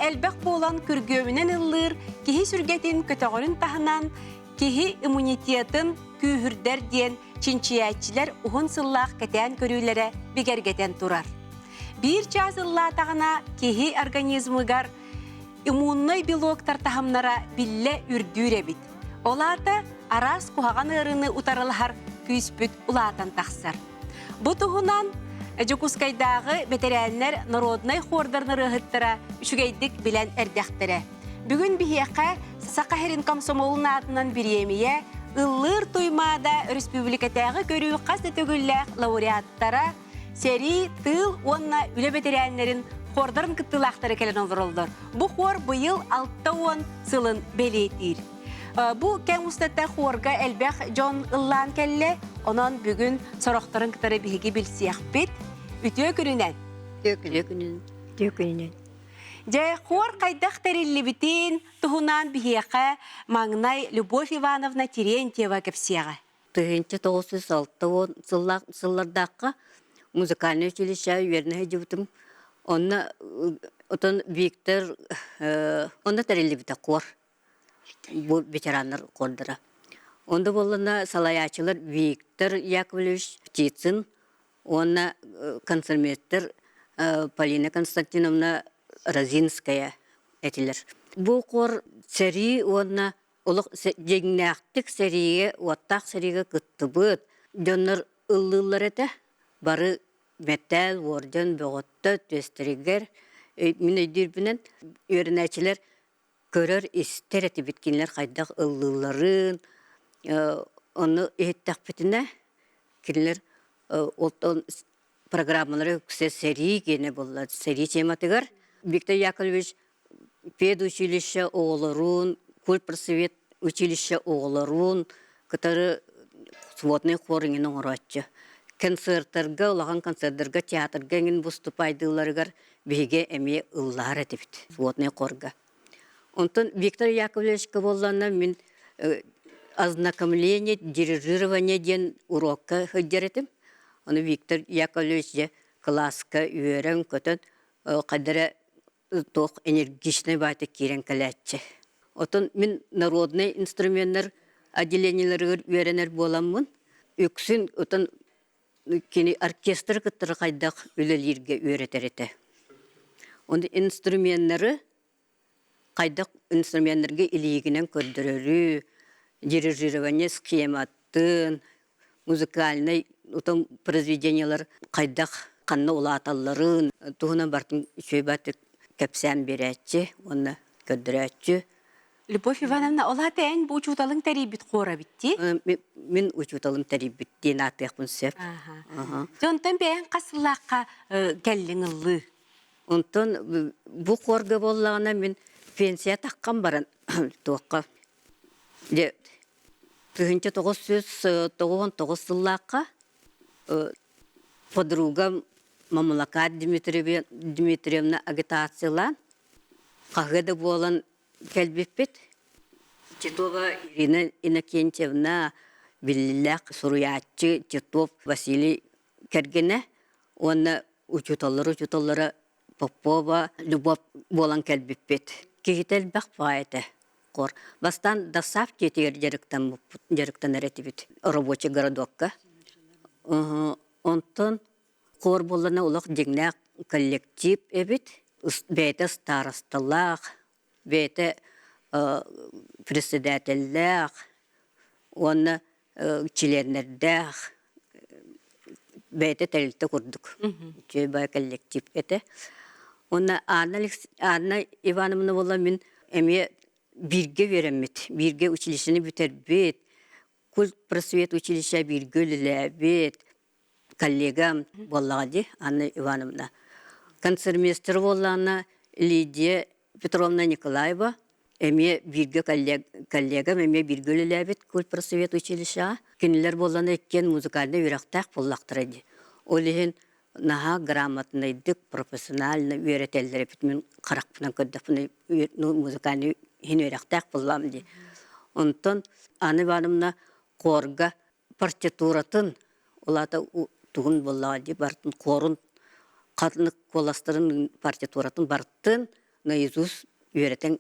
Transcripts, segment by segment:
элбэх буолан күргүөмүнэн ыллыыр киһи сүргэтин көтөҕөрүн таһынан киһи иммунитетын күүһүрдэр диэн чинчийээччилэр уһун сыллаах кэтээн көрүүлэрэ бигэргэтэн турар. Биир чаас ыллаатаҕына киһи организмыгар иммуннай белоктар таһымнара биллэ үрдүүр эбит. Ол аата араас куһаҕан ыарыыны утарылаһар күүспүт улаатан тахсар. Бу туһунан Дьокуускайдааҕы бэтэрээннэр народнай хуордарын ырыаһыттара үчүгэйдик билэн эрдэхтэрэ. Бүгүн биһиэхэ Саха сирин комсомолун аатынан бириэмийэ Ыллыыр Туймаада өрөспүүбүлүкэтээҕи көрүү хас да төгүллээх лауреаттара, сэрии, тыыл уонна үлэ бэтэрээннэрин хуордарын кыттыылаахтара кэлэн олороллор. Бу хуор быйыл 60 сылын бэлиэтиир. Бу кэм устата хуорга элбэх дьон ыллаан кэллэ. Онон бүгүн сорохторун кытары биһиги билсиэхпит. Үтүө күнүнэн! Үтүө күнүнэн! Үтүө күнүнэн! Дьэ, хуор хайдах тэриллибитин туһунан биһиэхэ маҥнай Любовь Ивановна Терентьева кэпсиэҕэ. 1960 сыллардаахха музыкальнай училище үөрэнэ сылдьыбытым. Онно отон Виктор онно тэриллибитэ хор. Бу ветераннар хордара. Онда буоллана салайааччылар Виктор Яковлевич Птицын уонна концертмейстер Полина Константиновна Розинская этилэр. Бу хор сэрии уонна олох дьиҥнээхтик сэриигэ, уоттаах сэриигэ кыттыбыт дьоннор ыллыыллар этэ. Бары мэтээл, уордьан бөҕөттө түөстэригэр мин өйдүүрбүнэн үөрэнээччилэр көрөр-истэр этибит кинилэр хайдах ыллыылларын ону иһиттэхпитинэ кинилэр оттон программалара үксэ сэрии гиэнэ буолла сэрии тематыгар Виктор Яковлевич педучилище оҕолорун культпросвет училище оҕолорун кытары сводный хор иҥин оҥорооччу концертарга улахан концерттарга театрга иҥин выступайдыылларыгар биһиги эмиэ ыллаһар этибит сводный хорга онтон Виктор Яковлевичка буоллаҕына мин ознакомление дирижирование диэн уруокка сылдьар этим ону Виктор Яковлевич дьэ кылааска үөрэн-көтөн хайда эрэ туох энергичнай баайта киирэн кэлээччи. Отон мин народнай инструменнар отделениеларыгар үөрэнэр буоламмын, үксүн отон кини оркестры кыттары хайдах үлэлииргэ үөрэтэр этэ. Оны инструменнары хайдах инструменнарга илиигинэн көрдөрөрү, дирижирование схематын, музыкальнай утум произведениелар хайдах ханна улааталларын туһунан бартын үчүгэй баатык кэпсээн биэрээччи уонна көрдөрөөччү. Любовь Ивановна, ол аата эн бу учууталыҥ тэрийбит хуора эбит дии? Мин учууталым тэрийбит диэн ааттыахпын сөп. Дьэ, онтон бэйэҥ хас сыллаахха кэллиҥ ыллыы? Онтон бу хуорга буоллаҕына мин пенсия таххан баран туохха дьэ 1999 сыллаахха подругам Мамалакат Дмитриевна агитациялаан хаһыа да буолан кэлбиппит. Титова Ирина Иннокентьевна биллиилээх суруйааччы Титов Василий кэргэнэ уонна учууталлар учууталлара Попова Любовь буолан кэлбиппит. Киһитэ элбэх баҕайы этэ. Хор. Бастаан ДОСААФ дьиэтигэр дьарыктаммыппыт, дьарыктанар этибит рабочий городокка. Онтон хор буоллана олох дьиҥнээх коллектив эбит. Бэйэтэ старосталаах, бэйэтэ председателлээх уонна чилиэннэрдээх бэйэтэ тэрилтэ курдук үчүгэй баай коллектив этэ. Уонна Анна Анна Ивановна буолла мин эмиэ бииргэ үөрэммит, бииргэ училищены бүтэрбит, культ просвет училище бииргэ үлэлээбит, коллегам буоллаҕа дии Анна Ивановна. Концертмейстер буоллаҕына Лидия Петровна Николаева эмиэ бииргэ коллегам эмиэ бииргэ үлэлээбит культпросвет училищеҕа. Кинилэр буоллаҕына иккиэн музыкальнай үөрэхтээх буоллахтара дии. Ол иһин наһаа грамотнайдык, профессионально үөрэтэллэр эбит мин харахпынан көрдөхпүнэ музыкальнай иһин үөрэхтээх буоллаҕым дии. Онтон Анна Ивановна хорга партитуратын, ол аата тугун буоллаҕа дии барытын хорун хатынык куоластарын партитуратын барытын. наизусть үөрэтэн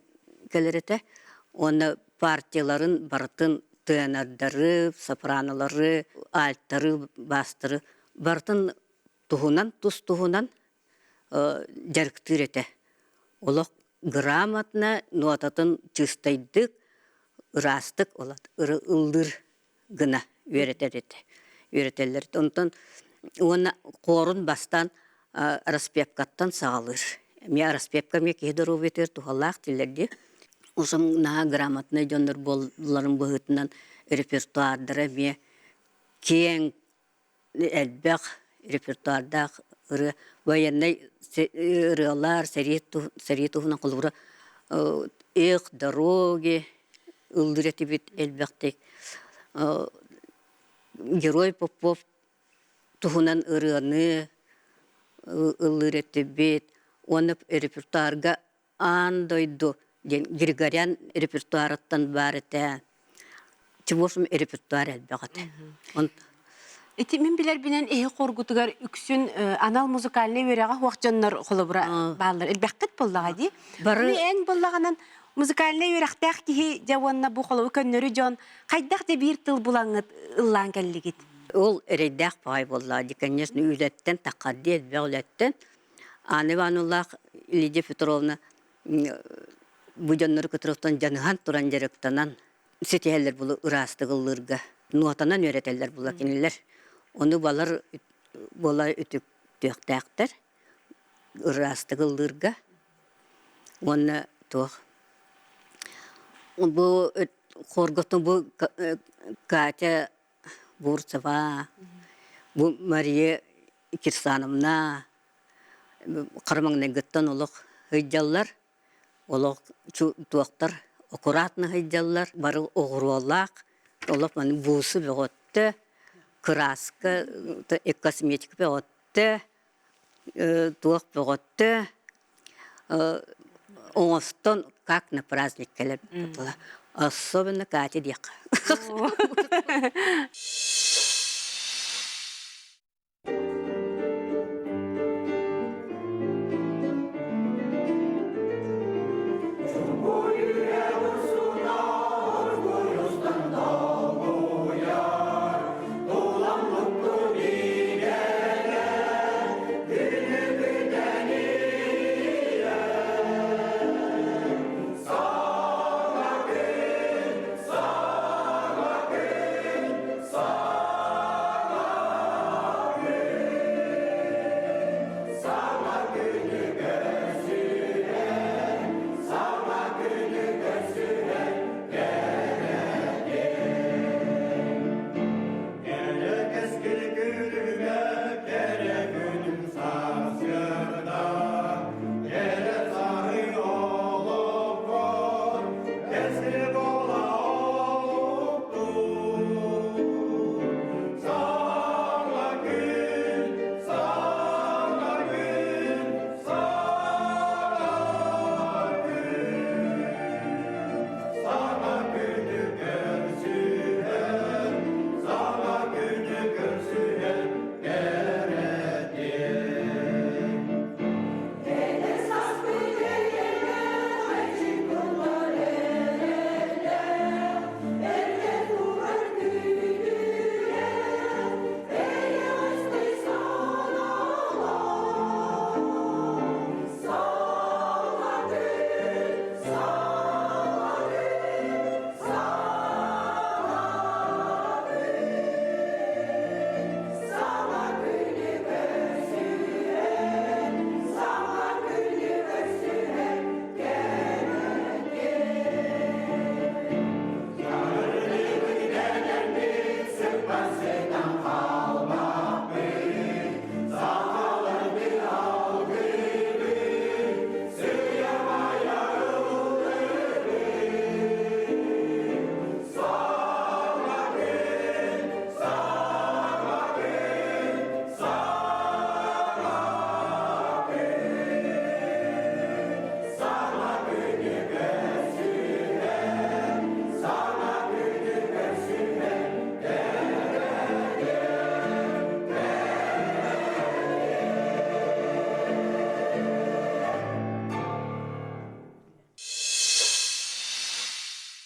кэлэр этэ. Уонна партияларын барытын тенордары, сопранолары, альтары, бастары барытын туһунан тус-туһунан дьарыктыыр этэ. Олох грамотно, нуотатын чыстайдык, ыраастык ыллыыр гына үөрэтэр этэ. Үөрэтэллэр. Онтон уонна хуорун бастаан распевкаттан саҕалыыр. Эмиэ распевка эмиэ киһи доруобуйатыгар туһалаах дииллэр дии. Ушум наһаа грамотнай дьоннор буолларын быһыытынан репертуардара эмиэ киэҥ элбэх репертуардаах ырыа военнай ырыалар сэрии туһунан холобура эх дороги ыллыыр этибит элбэхтик Герой Попов туһунан ырыаны ыллыыр этибит уонна репертуарга аан дойду диэн Григорян репертуарыттан баар этэ. Чего репертуар элбэх этэ. Ити мин билэрбинэн эһи хоргутугар үксүн анал музыкальнай үөрэҕэ суох дьоннор холобура бааллар. Элбэххит буоллаҕа дии. Бары эн буоллаҕынан музыкальнай үөрэхтээх киһи дьэ уонна бу холобу көннөрү дьон хайдах да биир тыл булаҥҥыт ыллаан кэллигит? Ол эрэйдээх баҕай буоллаҕа дии, конечно, үлэттэн таххардыы элбэх үлэттэн. Анна Ивановналаах Лидия Петровна бу дьоннору кытары дьаныһан туран дьарыктанан ситиһэллэр булу ыраастык ыллыырга нуотанан үөрэтэллэр була кинилэр ону балар буола үтүктүөхтээхтэр ыраастык ыллыырга уонна туох бу хорготун бу Катя Бурцева бу Мария Кирсановна хара маҥнайгыттан олох сылдьаллар, олох туохтар аккуратно сылдьаллар, бары оҕуруолаах, олох маны бусы бөҕөттө, кырааска, косметика бөҕөттө, туох бөҕөттө, оҥостон как на праздник кэлэр особенно Катя диэххэ.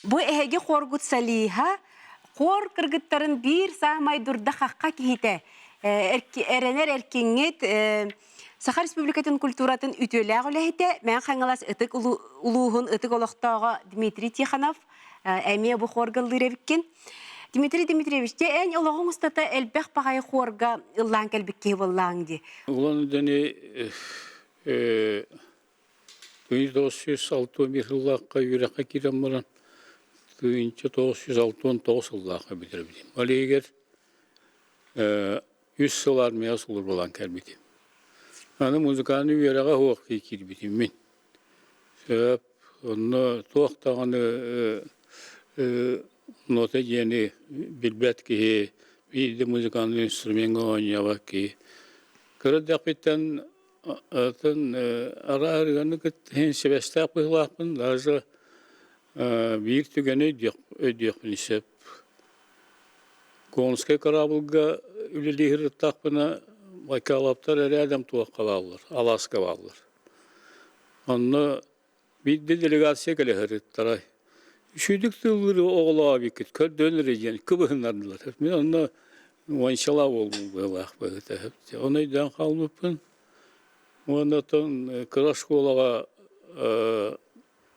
Бу эһиги хуоргут солиһа хор кыргыттарын биир саамай дурда-хахха киһитэ, эрэнэр эркиҥҥит Саха Республикатын культуратын үтүөлээх үлэһитэ, Мэҥэ Хаҥалас ытык улууһун ытык олохтооҕо Дмитрий Тихонов эмиэ бу хуорга ыллыыр эбиккин. Дмитрий Дмитриевич, дьэ эн олоҕуҥ устата элбэх баҕайы хуорга ыллаан кэлбит киһи буоллааҥ дии. Улан Үдэни 1961 сыллаахха үөрэххэ киирэн баран 1969 сыллаахха бүтэрбитим. Ол иһигэр үс сыл армияҕа сулууспалаан кэлбитим. Аны музыкальнай үөрэҕэ суох киирбитим мин. Сөп, онно туох даҕаны нота диэни билбэт киһи, биир да музыкальнай инструмеҥҥа оонньообот киһи. Кыра эрдэхпиттэн атын араарыганы кытта иһин сибээстээх быһыылаахпын, даже биир түгэни өйдүөхпүн сөп. Конскай кораблга үлэлии сырыттахпына, Байкалаптар эрээдэм туохха бааллар, алааска бааллар. Онно биирдэ делегация кэлэ сырыттара. Үчүгдүк тыллыыр оҕолоох эбиккит, көрдөөн эрэ диэн кыбыһыннардылар. Мин онно уончалаах буолбум быһыылаах быһыыта. Ону өйдөөн хаалбыппын. Уонна оттон кыра оскуолаҕа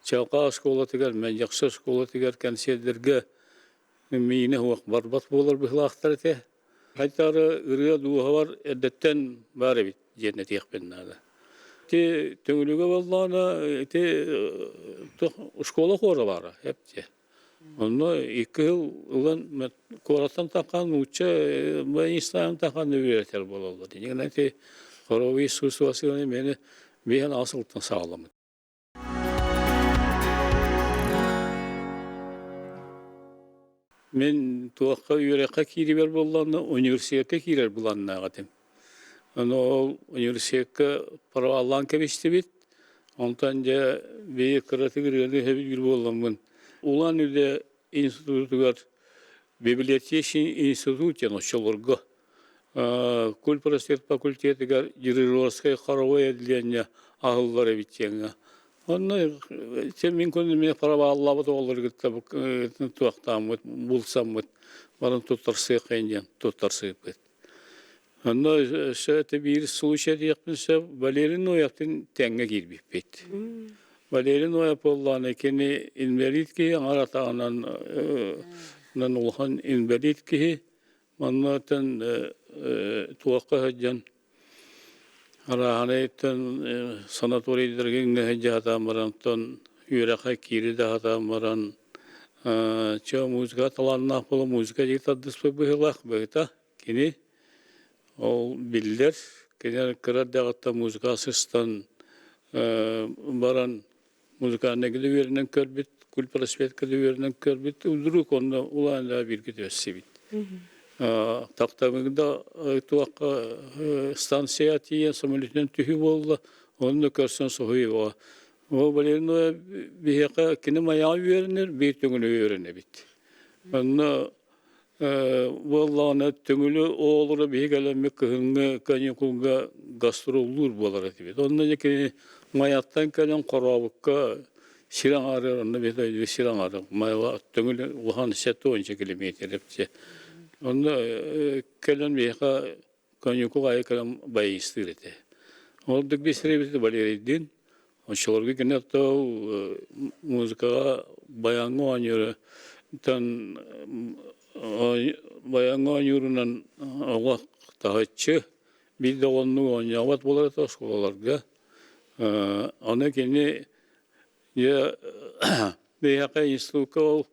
Чалҕаа оскуолатыгар, Мэлдьэхси оскуолатыгар кэнсиэрдэргэ миинэ суох барбат буолар быһыылаахтар этэ. Хайтары ырыа дууһабар эрдэттэн баар эбит диэн этиэхпин наада. Ити Төҥүлүгэ буоллаҕына ити школа хуора баара эптиэ. Онно икки сыл ылан куораттан таххан нуучча баянистаан таххан үөрэтэр буолаллар. Инньэ ити хоровой искусство мени биһэн асылтан саҕаламмыт. Мин туохха үөрэххэ киирибэр буоллаҕына университекка киирэр былааннаах этим. Ону ол университекка проваллаан кэбистибит. Онтон дьэ бэйэ кыратык ырыаны иһэбит буолламмын Улан-Удэ институтугар библиотечный институт диэн оччолорго культпросвет факультетыгар дирижерскай хоровой отделение аһыллар эбит диэҥҥэ. Онно мин күнүм проваллаабыт оҕолору кытта туохтааммыт, булсаммыт, баран туттарсыаххайын диэн туттарсыыппыт. Онно өссө биир случай диэхпин сөп, Валерий Ноевтын тэҥҥэ киирбиппит. Валерий Ноев буоллаҕына кини инвалид киһи, аҥар атаҕынан улахан инвалид киһи, Манна туохха сылдьан арааһынайтан санаторийдарга иҥнэ сылдьа сатаан баран, оттон үөрэххэ киирэ да сатаан баран чэ музыка талааннаах буолан музыка диэки тардыспыт быһыылаах быһыта кини ол биллэр кини кыра эрдэҕиттэн музыкаҕа сыстан баран музыкальнайга да үөрэнэн көрбүт, культпросветка да үөрэнэн көрбүт, вдруг онно улаан да бииргэ түбэссибит. Тахтамыгда туохха станция тиийэн самолетунан түһүү буолла, онно көрсөн соһуйуо. Ол Валерий биһиэхэ кини майаҕа үөрэнэр, биир төҥүлү үөрэнэбит. Онно Буоллаҕына Төҥүлү оҕолоро биһи кэлэммит кыһыҥҥы каникулга гастроллуур буолар этибит. Онно дьэ кини Майаттан кэлэн Хорообукка сир аҥаарыгар онно биһи сир аҥаары Майа Төҥүлү улахан 70 километр эбит. Онно кэлэн биһиэхэ каникул аайы кэлэн байыстыыр этэ. Ол билсэрбит Валерийдиин Оччолорго кини оттоо музыкаҕа баяҥҥа оонньуура тан баяҥҥа оонньуурунан оҕо таһыччы биир да оҕоннук оонньообот буолар этэ оскуолаларга. Аны кини дьэ биһиэхэ институкка ол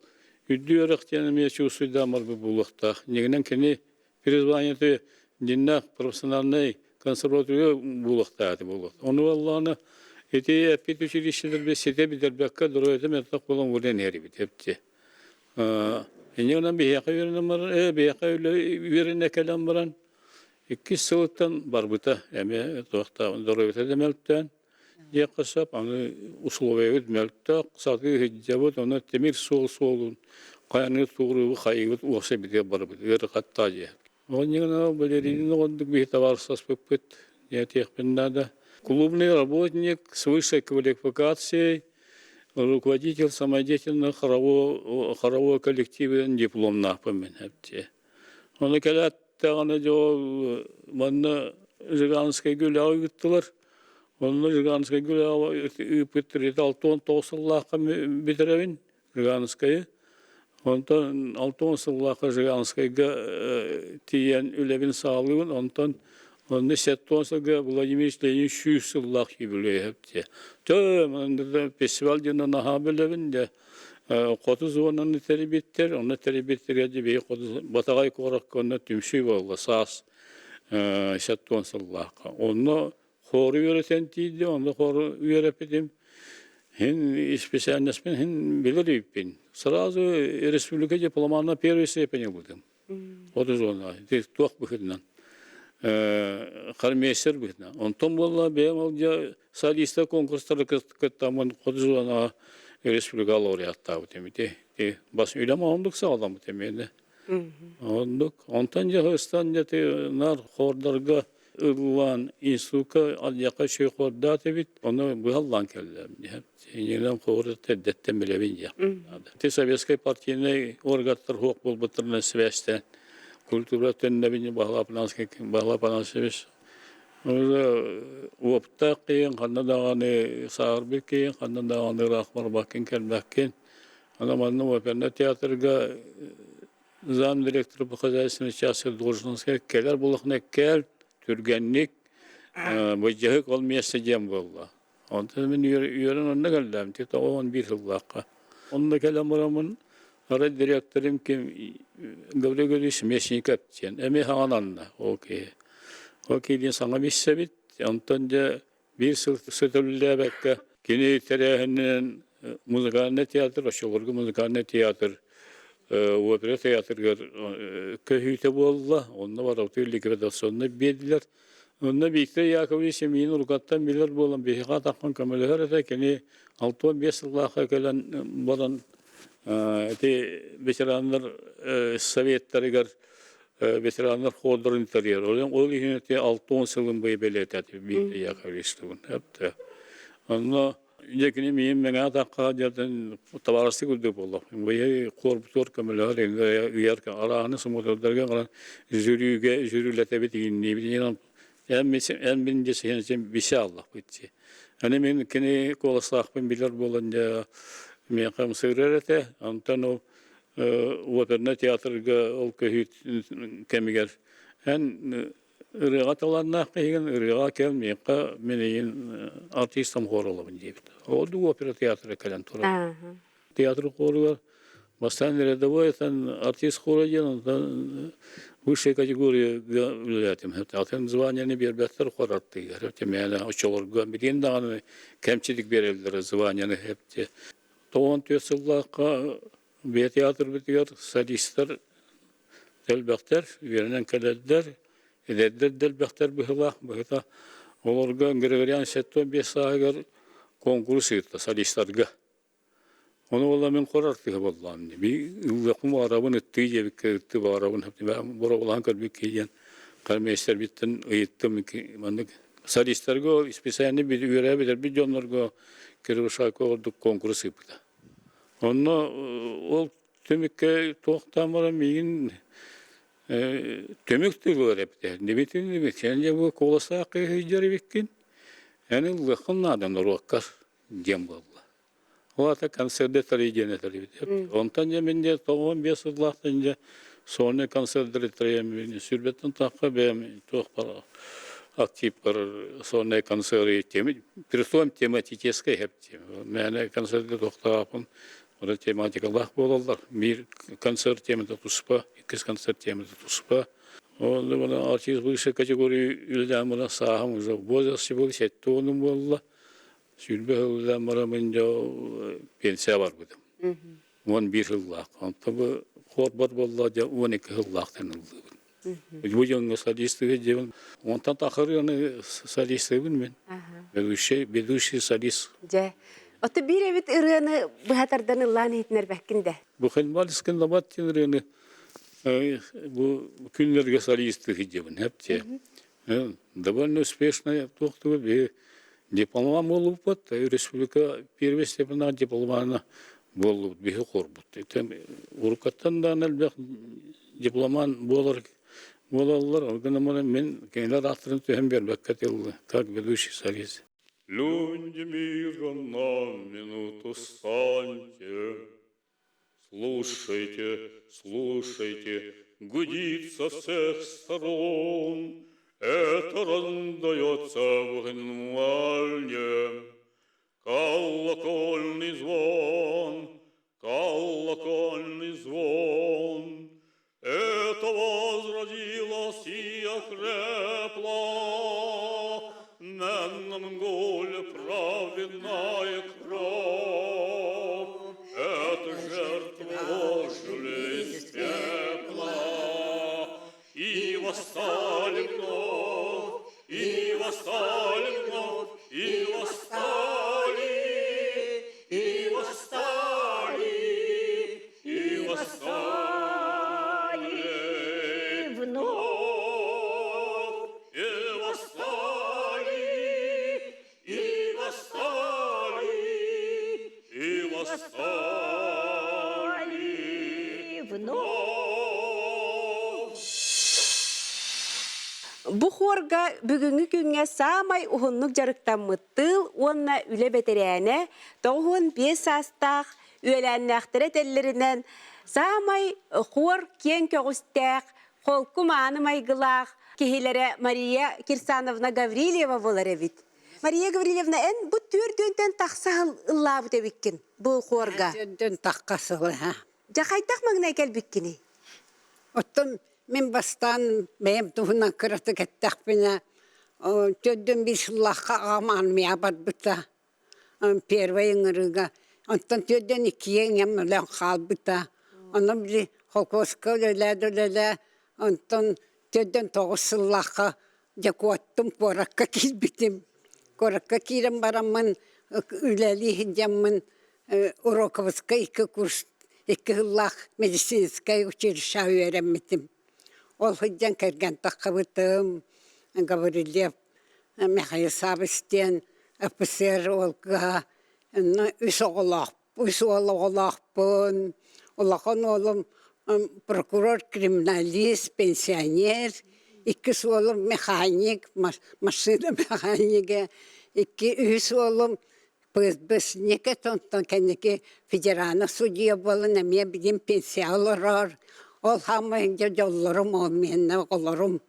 үрдүк үөрэх диэн эмиэ чувствуйдаан барбыт буолуохтаах. Дьиҥинэн кини призваниеты дьиннээх профессиональнай консерватория буолуохтаах этэ буолуох. Ону буоллаҕына ити эппит училищеларбыт ситэ бүтэрбэккэ доруобуйата мөлтөх буолан ууран иһэрибит эпти. Инньэ гынан биһиэхэ үөрэнэн баран, биһиэхэ үөрэнэ кэлэн баран иккис сылыттан барбыта эмиэ туохтаах доруобуйата да мөлтөөн диэххэ сөп. Аны условиябыт мөлтөх, сатыы сылдьабыт, онно тимир суол суолун хайаны туоруубут, хайыыбыт уопсайбытыгар барыбыт ыарахаттаа диэ. Оҕонньугунан Валерийдин оҕоннук биһи табаарыстаспыппыт диэтиэхпин наада. Клубный работник с высшей квалификацией. Руководитель самодеятельного хорового коллектива дипломнаахпын мин эптиэ. Ону кэлээт даҕаны дьол манна Жиганскайга үлэҕэ ыыттылар. Онно Жиганскайга үлэҕэ ыыппыттар 69 сыллаахха бүтэрэбин Жиганскайы. Онтон 60 сыллаахха Жиганскайга тиийэн үлэбин саҕалыыбын. Онтон онно 70 сылга Владимир Ленин 100 сыллаах юбилей диye. Тө фестиваль диэн наһаа билэбин де. Хоту зонаны тэрийбиттэр, онно тэрийбиттэргэ дии хоту Батаҕай куоракка онно түмсүү буолла саас 70 сыллаахха. Онно Хору үөрэтэн тиийдим, онно хору үөрэппитим. Хин исписээлинэспин хин билэр үппүн. Сразу республика дипломана первой степени ылбытым. 30 туох быһыытынан. Хормейстер быһыытынан. Онтон буолла бэйэм ол дьэ солиста конкурстары кыттаммын 30 республика лауреаттаабытым ити. Бас үлэм оннук саҕаламмыт эмиэ. Оннук. Онтон дьэ ыстан дьэ наар хордарга ыллаан институкка алдьархай үчүгэй хордаат эбит, ону быһаллаан кэллэм диһэ. Иннинэн хору эрдэттэн билэбин диэх. Ти советскай партийнай органтар хуох буолбуттарынан сибээстээн культура төннөбүн Баһылай Афанасьевич уоптаах киһин ханна даҕаны сааһырбыт киһин ханна даҕаны ыраах барбаккын кэлбэккин. Аны манна опернай театрга зам директор по хозяйственной части должностька кэлэр буолахына кэл түргэнник былдьаһык ол миэстэ диэн буолла. Онтон мин үөрэн онно кэллэм, 91 сыллаахха. Онно кэлэн бараммын арай директорым ким Гаврил Гаврилович Местников диэн эмиэ хаҥананна ол киһи. Ол киһи диэн саҥа билсэбит. Онтон дьэ Биир сыл сөтөллөөбөккө кини тэрээһининэн музыкальный театр, оччолорго музыкальный театр опера театрыгар көһүүтэ буолла. Онно барыбытыгар ликвидационнай биэрдилэр. Онно Виктор Яковлевич миин урукаттан билэр буолан биһиэхэ атахпын көмөлөһөр этэ. Кини 65 сыллаахха кэлэн баран ити ветераннар советтарыгар ветераннар хордорун тэрийэр. Ол иһин ити 60 сылын бэйбэлэтэ Виктор Яковлевичтыбын. Эпте. Онно дьэ кини миин мэҥэ атахха дьэрдэн табаарыстыы курдук буолла. Быйы корбутуор көмөлөһөр ыйар арааны смотрдарга баран жюрүүгэ жюрүлэтэбит иинниибит эн мин дьэ сиһэн бисе аллахпыт Аны мин кини куоластаахпын билэр буолан дьэ миэхэ ымсыырар этэ. Онтон ол опернай театрга ол көһүү кэмигэр эн ырыаҕа талааннаах киһигин ырыаҕа кэл миэхэ мин эйигин артистом хооролобун диэбит. Ол опера театра кэлэн турар. Театр хоругар бастаан рядовой артист хора диэн онтон высшая категория үлэлээтим. Атын званияны биэрбэттэр хор артыгар. Тэмээнэ оччолорго билигин даҕаны кэмчилик биэрэллэр званияны эпти. 94 сыллаахха бэйэ театрбытыгар солистар элбэхтэр, үөрэнэн кэлэллэр, эдэрдэр да элбэхтэр быһыылаах. Быһыта олорго Григорьян 75 сааһыгар конкурс ыытта солистарга. Ону буолла мин хор артыыһа буоллаҕым дии. Би ыллыахпын баҕарабын, ыттыы диэбиккэ ыттыы баҕарабын, боруобалаһан көрбүт киһи диэн хормейстербиттэн ыйыттым маннык солистарга специально үөрээ бүтэрбит дьоннорго Кирбышака ордук конкурс ыыппыта. Онно ол түмүккэ туохтаан баран миигин түмүк тылыгар эппитэ. Дмитрий сен дьэ бу куоластаах киһи сылдьар эбиккин, эн ыллыаххын наада норуоккар диэн буолла. Ол аата концерды тарый диэн этэрбит. Онтон дьэ мин дьэ 95 сыллаахтан дьэ сольный концердары тарыйан сүрбэттэн тахха бэйэм туох бар актив бар сольный концерты теми притом тематическай хэп мээнэ концерты туохтаахпын ода тематикалаах буолаллар биир концерт темата туспа иккис концерт темата туспа ол артист высшей категории үлэлээн баран сааһым уже возраст был сэттэ уонум буолла 20 сыллаан бараммын дьэ пенсия барбытым. 11 сыллаах. Онтон бу хуорбар буолла дьэ 12 сыллаахтан ыллыыбын. Бу дьоҥҥо солистыгы диэбин. Онтон тахырыаны солистыыбын мин. Ведущий, ведущий солист. Дьэ, ото биир эбит ырыаны быһа тардан ыллаан иһитинэрбэккин да? Бу Хельмальскин лабат диэн ырыаны бу күннэргэ солистыы диэбин. Хэп Довольно успешная туох тугу биһи. Дипломан буолбуппут, республика первый степеннаах дипломана буоллубут, биһи хорбут. Уруккаттан даҕаны элбэх дипломан буолар буолаллар, ол гынан баран мин кинилэр ааттарын түһэн биэрбэккэ тыллы, как ведущий солист. Люди мира на минуту станьте, Слушайте, слушайте, гудит со всех сторон, Это раздается в Генуальне. Колокольный звон, колокольный звон, Это возродилось и окрепло На Монголе праведная кровь. Это жертву ложили из пепла, И восстали вновь, и восстали вновь, и восстали, и восстали, и восстали вновь, и восстали, и восстали, и восстали вновь. Бу хуорга бүгүҥҥү күҥҥэ саамай уһуннук дьарыктаммыт тыыл уонна үлэ бэтэрээнэ 95 саастаах үөлээннээхтэрэ этэллэринэн саамай хуор киэҥ көҕүстээх, холку мааны майгылаах киһилэрэ Мария Кирсановна Гаврильева буолар эбит. Мария Гаврильевна, эн бу түөрт тахса ыллаабыт эбиккин бу хуорга. Түөртөн тахха сыл, Дьэ хайдах маҥнай кэлбиккиний? Оттон мин бастаан бэйэм туһунан кыратык эттэхпинэ, төрдүн биир сыллаахха аҕам армия барбыта. Первый ыҥырыыга. Онтон төрдүн иккиэ ийэм өлөн хаалбыта. Онон били холкуоска үлэлээ-үлэлээ, онтон төрдүн тоҕус сыллаахха дьэ куоттум, куоракка киирбитим. Куоракка киирэн бараммын үлэлии сылдьаммын Уроковскай икки курс икки сыллаах медицинскэй училищеҕа үөрэммитим. Ол сылдьан кэргэн таххыбытым Гаврильев Михаил Саввич диэн офицер уол кыыһа үс оҕолоох үс уол оҕолоохпун. Улахан уолум прокурор, криминалист, пенсионер. Иккис уолум механик, машина механига. Икки үһүс уолум ПСБ-сника, онтон кэнники федеральный судья буолан эмиэ билим пенсия олорор. Ол хаамай дьэ дьоллорум, ол миэннэ оҕолорум.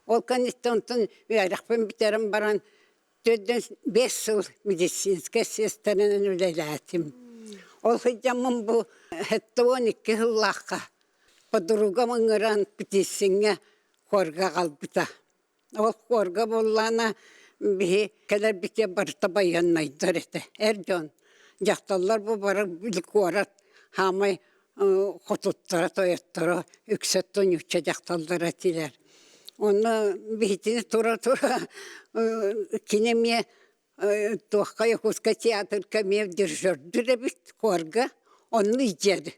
Ол кэнниттэн онтон үөрэхпин бүтэрэн баран төрдүн биэс сыл медицинскэй сиэстэрэнэн үлэлээтим. Ол сылдьаммын бу 72 сыллаахха подругам ыҥыран Птицыҥҥа хорга аҕалбыта. Ол хорга буоллаҕына биһи кэлэрбитигэр барыта байыаннайдар этэ. Эр дьон, дьахталлар бу бары били куорат хаамай хотуттара, тойотторо үксэ ньучча дьахталлара этилэр. Онно биһитини тура-тура кини эмиэ туохха Якутскай театрга эмиэ дирижердүүр эбит хорга онно илдьэр.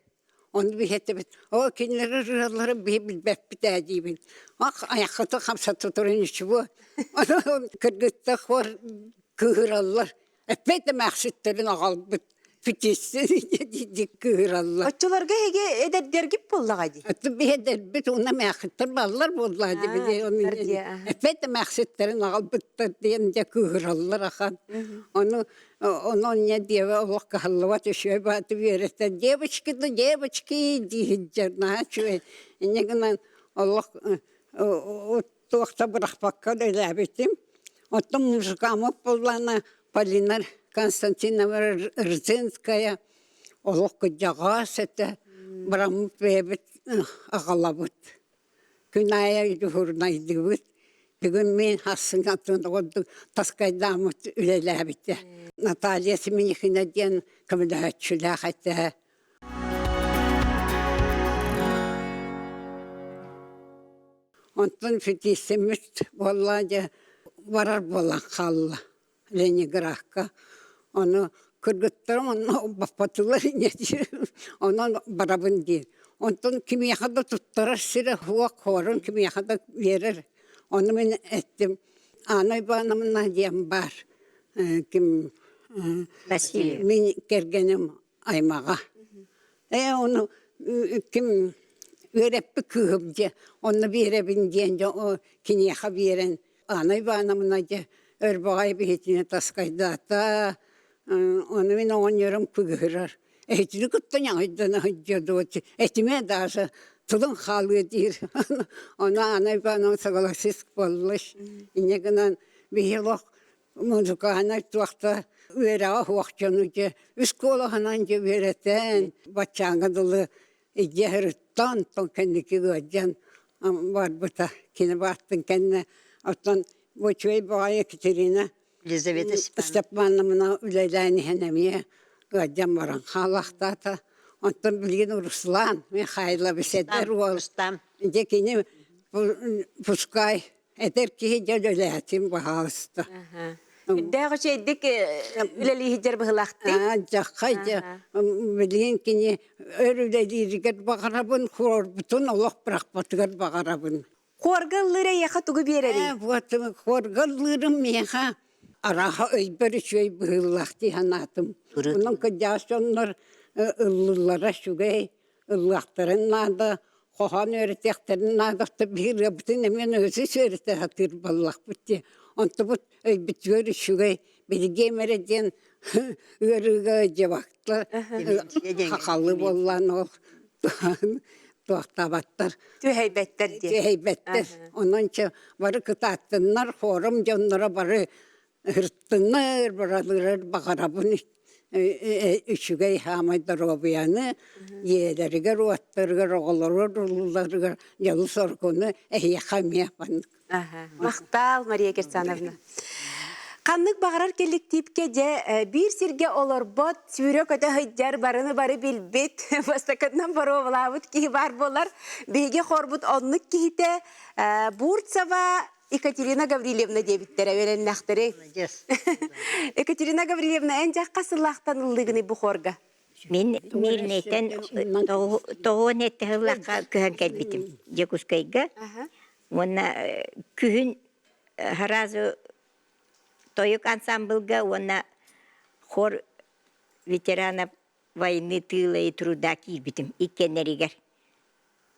Ону биһэтэбит оо кинилэр ырыаларын биһи билбэппит ээ диибин. Ах айаххытын хамсата туран ничего. Кыргыттар хор кыыһыраллар. Эппэт эмээхситтэрин аҕалбыт фетистин кыыһыраллар. Оччолорго эһиги эдэрдэргит буоллаҕа дии. Биһи эдэрбит уонна эмээхситтэр баллар буоллаҕа дии. Эппэт эмээхситтэрин аҕалбыттар диэн дьэ кыыһыраллар ахан. Ону онон не диэбэ олох кыһаллыбат үчүгэй бааты үөрэтэр девочки да девочки дииһиддьэр наһаа үчүгэй инньэ гынан олох туох да бырахпакка үлэлээбитим. Оттон музыкаммыт буоллаҕына Полина Константиновна Рзинская олох кырдьаҕас этэ. Бараммыт бэйэбит аҕалабыт. Күн аайы дьуһуурунайдыыбыт. Бүгүн мин хассыҥ атын курдук таскайдааммыт үлэлээбитэ. Наталья Семенихина диэн көмөлөһөөччүлээх этэ. Онтон фетисиммит буолла дьэ барар буолан хаалла Ленинградка. Ону кыргыттарым онно баппатылар инньэ диир. Онон барабын диир. Онтон кимиэхэ да туттарар сирэ суох, хорун кимиэхэ да биэрэр. Ону мин эттим, Анна Ивановна диэн баар. ким Василий. Мин кэргэним аймаҕа. Ээ ону ким үөрэппит кыыһым дьэ онно биэрэбин диэн дьэ киниэхэ биэрэн Анна Ивановна дьэ өрбөҕөй биһитини таскайдаата ону мин оҕонньорум кыыһырар эһитини кытта ньаҕайдана сылдьар дуо этимэ даже тылын хаалыа диир ону Анна Ивановна согласись буолла инньэ гынан биһи олох музыкальнай туохта үөрэҕэ суох дьону дьэ үс куолаһынан дьэ үөрэтэн баччааҥҥа дылы илдьэ сырытта онтон кэнники ыалдьан барбыта кини бааттын кэннэ оттон бу үчүгэй баҕайы Екатерина Елизавета Степановна үлэлээн иһэн эмиэ ыалдьан баран хаалаахтаата онтон билигин Руслан Михайлович эдэр уол дьэ кини пускай Эдэр киһи дьэ үлэлээтим, баһаалыста. Үрдээх үчүгэйдик үлэлииһидэр быһылаахтыы. Дьаххай дьэ билигин кини өр үлэлииригэр баҕарабын, хуорбутун олох бырахпатыгар баҕарабын. Хуорга ыллыыр эйиэхэ тугу биэрэрий? Вот хуорга ыллыырым миэхэ арааһа өйбөр үчүгэй быһыылаах дии санаатым. Онон кырдьаҕас дьоннор ыллыыллара үчүгэй. Ыллыахтарын наада, хоһоон үөрэтиэхтэрин наада, биһи ырыабытын эмиэ өсө үөрэтэ сатыыр буоллахпыт дии. Онтубут өйбүтүгэр үчүгэй, билигиэм эрэ диэн ыарыыга дьыбакта хахалы буоллаан ол туохтаабаттар. Түһэйбэттэр диэн. Түһэйбэттэр. Онон чэ бары кытааттыннар, форум дьонноро бары Ыртыннар баралыырар баҕарабын үчүгэй хаамай доруобуйаны дьиэлэригэр уоттарыгар оҕолоругар урууларыгар дьолу-соргуну эһиэхэ эмиэ маннык Махтаал, Мария Кирсановна. Ханнык баҕарар кэлликтиипкэ дьэ биир сиргэ олорбот, сүүрэ-көтө сылдьар, барыны бары билбит, бастакытынан боруобалаабыт киһи баар буолар. Биһиги хорбут оннук киһитэ Бурцева Екатерина Гаврильевна диэбиттэрэ үөрэннэхтэри. Молодец. Екатерина Гаврильевна, эн дьахха сыллаахтан ыллыгыный бу хорга? Мин Мирнэйтэн тоҕуон этте сыллаахха көһөн кэлбитим Дьокуускайга. Уонна күһүн сразу тойук ансамблга уонна хор ветеранов войны тыла и труда киирбитим иккиэннэригэр.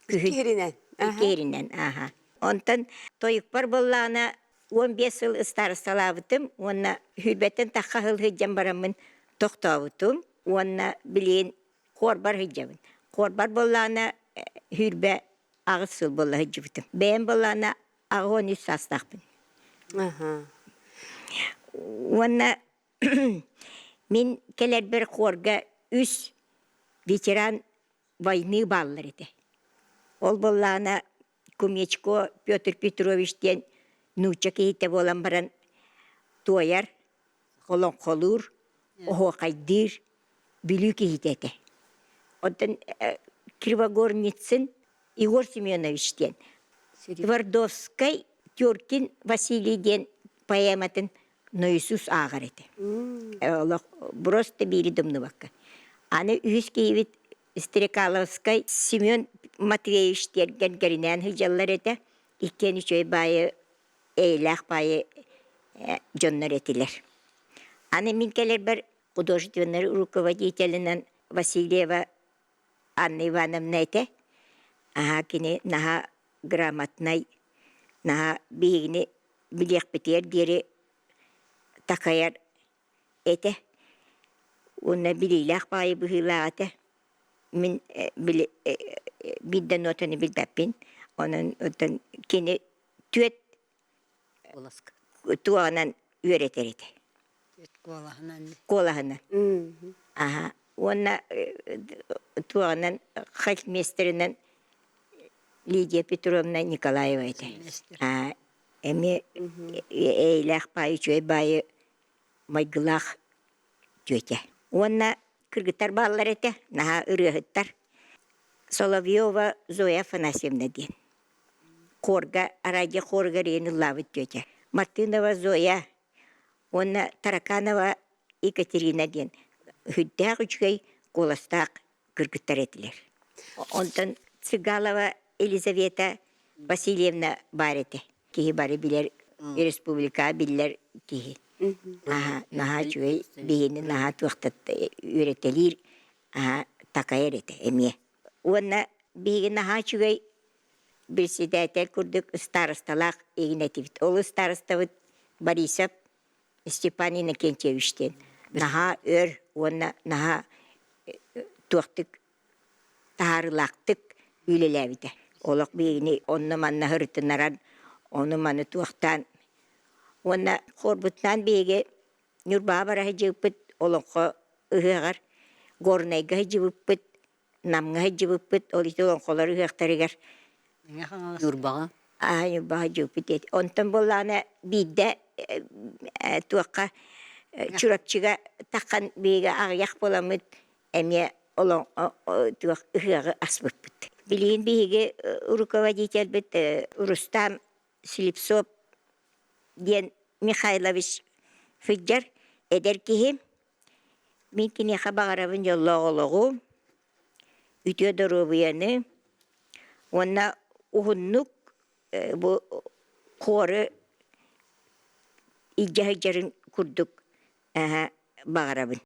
Күһүн Иккиһиринэн. Иккиһиринэн, ааха. Онтон тойукпар буоллаҕына 15 сыл ыстаарысталаабытым уонна сүүрбэттэн тахха сыл сылдьан бараммын тохтообутум уонна билигин хуорбар сылдьабын. Хуорбар буоллаҕына 28 сыл буолла сылдьыбытым. Бэйэм буоллаҕына 83 саастаахпын. Уонна Мин кэлэрбэр хуорга үс ветеран войны бааллар этэ. Ол буоллаҕына Кумечко Петр Петрович диэн нуучча киһитэ буолан баран туойар, олоҥхолуур, оһуохайдыыр Бүлүү киһитэ этэ. Оттон Кривогорницын Егор Семенович диэн Твардовскай Теркин Василий диэн поэматын Иисус ааҕар этэ. Олох просто биири думнубакка. Аны үһүс киһибит Стрекаловскай Семен Матвеевич диэн кэринээн сылдьаллар этэ. Иккиэн үчүгэй баайы, эйэлээх баайы дьоннор этилэр. Аны мин кэлэрбэр художественнай руководителинэн Васильева Анна Ивановна этэ. Аһаа кини наһаа грамотнай, наһаа биһигини билиэхпитигэр диэри такайар этэ. Уонна билиилээх баҕайы быһыылаах этэ. Мин били биир да нотаны билбэппин. Онон оттон кини түөрт туоҕунан үөрэтэр этэ. Куолаһынан. Куолаһынан. Аха. Уонна туоҕунан хальтмейстеринэн Лидия Петровна Николаева этэ. Эмиэ эйэлээх баайы, үчүгэй баайы майгылаах тетя. Уонна кыргыттар бааллар этэ, наһаа ырыаһыттар. Соловьева Зоя Афанасьевна диэн. Хорга, радио хоругар иэн ыллаабыт тетя. Мартынова Зоя уонна Тараканова Екатерина диэн сүрдээх үчүгэй куоластаах кыргыттар этилэр. Онтон Цыгалова Елизавета Васильевна баар этэ. Киһи бары билэр, республика биллэр киһи. Наһаа наһаа үчүгэй биһини наһаа туохтат үөрэтэлиир аһа такайар этэ эмиэ. Уонна биһиги наһаа үчүгэй председатель курдук старосталаах игин этибит. Ол старостабыт Борисов Степан Иннокентьевич диэн наһаа өр уонна наһаа туохтук таһаарыылаахтык үлэлээбитэ. Олох биһигини онно-манна һырытыннаран, ону-маны туохтаан уонна хорбутнаан биһиги Ньурбаҕа бара сылдьыбыппыт, олоҥхо ыһыаҕар Горнайга сылдьыбыппыт, Намҥа сылдьыбыппыт, ол ити олоҥхолор ыһыахтарыгар Ньурбаҕа Аа, Ньурбаҕа сылдьыбыппыт диэт. Онтон буоллаҕына биирдэ туохха Чурапчыга таххан биһиги аҕыйах буоламмыт эмиэ туох ыһыаҕы аспыппыт. Билигин биһиги руководительбит Рустам Слепцов диэн Михайлович сылдьар эдэр киһи. Мин киниэхэ баҕарабын дьоллоох олоҕу, үтүө доруобуйаны уонна уһуннук бу хуору илдьэ сылдьарын курдук баҕарабын.